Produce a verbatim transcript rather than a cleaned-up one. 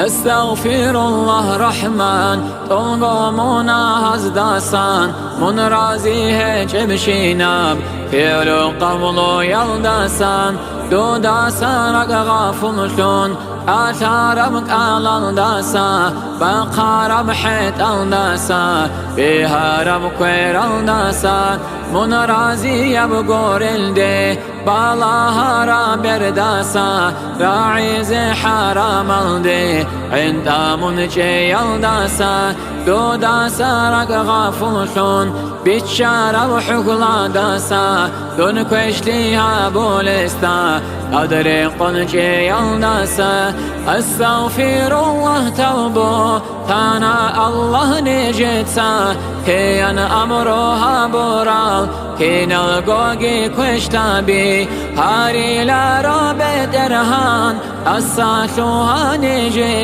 Астагъфируллагь, Рахман, тӀолго мунагьаздасан, мун рази гьечӀебщинаб пигӀлу-къавлуялдасан, дудаса ракӀ гъафуллъун, кӀалъараб кӀалалдаса, бахъараб хӀетӀалдаса, бигьараб квералдаса, мун разияб гурелде, балагьараб бердаса, рагӀизе хӀарамалде, гӀинтӀа мун чӀеялдаса, дудаса ракӀ гъафуллъун, биччараб хӀухьладаса, дун квешлъи гьабулесда, тӀадрекъон чӀеялдаса, астагъфируллагь, тавбу тана Аллагь нижеца, гьеян амру гьабурал киналгоги квешлъаби гьариларо, БетӀергьан, тӀаса лъугьа нижеца.